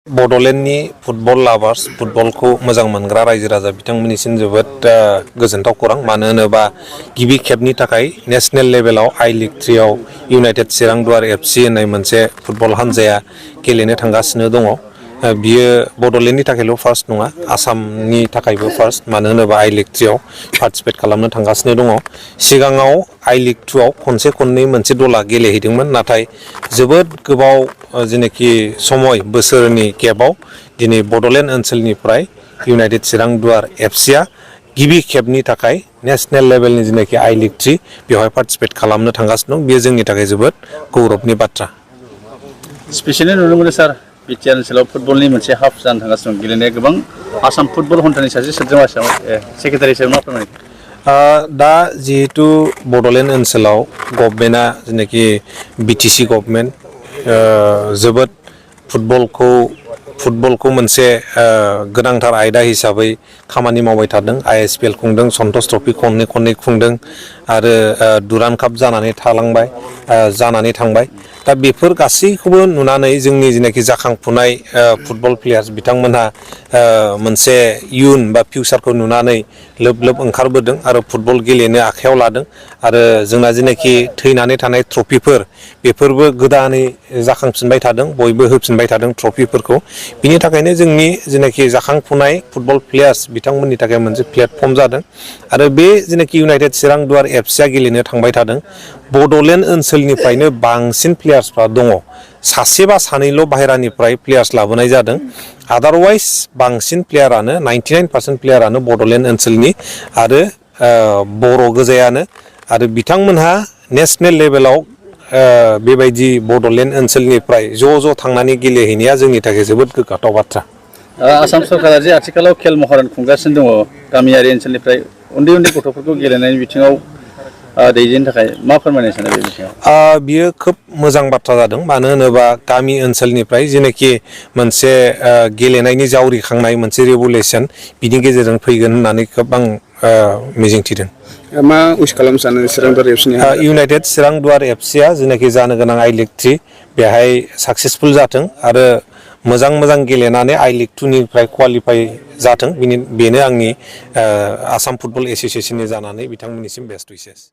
बड'लेण्डनि football लाभार्स फुटबलखौ मोजां मोनग्रा रायजो राजा बिथांमोननिसिम जोबोद गोजोनथाव खौरां मानो होनोबा गिबि खेबनि थाखाय नेशनेल लेभेलाव आई लीग 3 आव इउनाइटेड चिरां दुवार FC होननाय मोनसे फुटबल हानजाया गेलेनो थांगासिनो दङ। बियो बड'लेण्डनि थाखायल' फार्स्ट नङा आसामनि थाखायबो फार्स्ट मानो होनोबा आई लीग 3 आव पार्टिसिपेट खालामनो थांगासिनो दङ। सिगाङाव आई लीग 2 आव खनसे खननै मोनसे दला गेलेहैदोंमोन नाथाय जोबोद गोबाव जेनेखि समय बोसोरनि गेपाव दिनै बड'लेण्ड ओनसोलनिफ्राय इउनाइटेड चिरां दुवार FC आ गिबि खेबनि थाखाय नेशनेल लेभेलनि जेनेखि आई लीग 3 बेवहाय पार्टिसिपेट खालामनो थांगासिनो दं। बेयो जोंनि थाखाय जोबोद गौरबनि बाथ्रा। स्पेशली नुनो मोनो सार बिटिआर ओनसोलाव फुटबलनि मोनसे हाफ जानो थांगासिनो दं गेलेनाया गोबां आसाम फुटबल हन्टानि सासे सोद्रोमा सेक्रेटारि हिसाबै मा फोरमायो? दा जिहेतु बड'लेण्ड ओनसोलाव गभर्नमेन्टआ जेनेखि BTC गभर्नमेन्ट जोबोद फुटबलखौ मोनसे गोनांथार आयदा हिसाबै खामानि मावबाय थादों। ISPL खुंदों, सन्टोष ट्रफी खननै खुंदों आरो डुरान्ड काप जानानै थांबाय। दा बेफोर गासैखौबो नुनानै जोंनि जेनाखि जाखांफुनाय फुटबल प्लेयार्स बिथांमोनहा मोनसे इयुन बा फिउचारखौ नुनानै लोब लोब ओंखारबोदों आरो फुटबल गेलेनो आखायाव लादों आरो जोंना जेनाखि थैनानै थानाय ट्रफिफोर बेफोरबो गोदानै जाखांफिनबाय थादों, बयबो होफिनबाय थादों ट्रफिफोरखौ। बिनि थाखायनो जोंनि जेनाखि जाखांफुनाय फुटबल प्लेयार्स बिथांमोननि थाखाय मोनसे प्लेटफर्म जादों आरो बे जेनाखि इउनाइटेड चिरां दुवार FC आ गेलेनो थांबाय थादों बड'लेण्ड ओनसोलनिफ्रायनो बांसिन प्लेयार्सफ्रा दङ। सासे बा सानैल' बाहेरानिफ्राय प्लेयार्स लाबोनाय जादों। आदारवाइज बांसिन प्लेयारानो 99% प्लेयारानो बड'लेण्ड ओनसोलनि आरो बर' गोजायानो आरो बिथांमोनहा नेशनेल लेभेलाव बेबायदि बड'लेण्ड ओनसोलनिफ्राय ज' थांनानै गेलेहैनाया जोंनि थाखाय जोबोद गोग्गाथाव बाथ्रा। आसाम सरकारा जे आथिखालाव खेल महरन खुंगासिनो दङ गामियारि ओनसोलनिफ्राय उन्दै गथ'फोरखौ गेलेनायनि बिथिङाव दैदेननो थाखाय मा फोरमायनो सानो बे बिथिङाव? बियो खोब मोजां बाथ्रा जादों मानो होनोबा गामि ओनसोलनिफ्राय जेनाखि मोनसे गेलेनायनि जावरिखांनाय मोनसे रेगुलेसन बिनि गेजेरजों फैगोन होननानै खोब आं मिजिंथिदों। मा उइस खालामनो सानो चिरां दुवार FC नि? इउनाइटेड चिरां दुवार FC आ जेनाखि जानो गोनां आई लीग 3 बेहाय साक्सेसफुल जाथों आरो मोजां गेलेनानै आई लीग 2 निफ्राय क्वालिफाइ जाथों बेनो आंनि आसाम फुटबल एस'सिएशननि जानानै बिथांमोननिसिम बेस्ट उइसेस।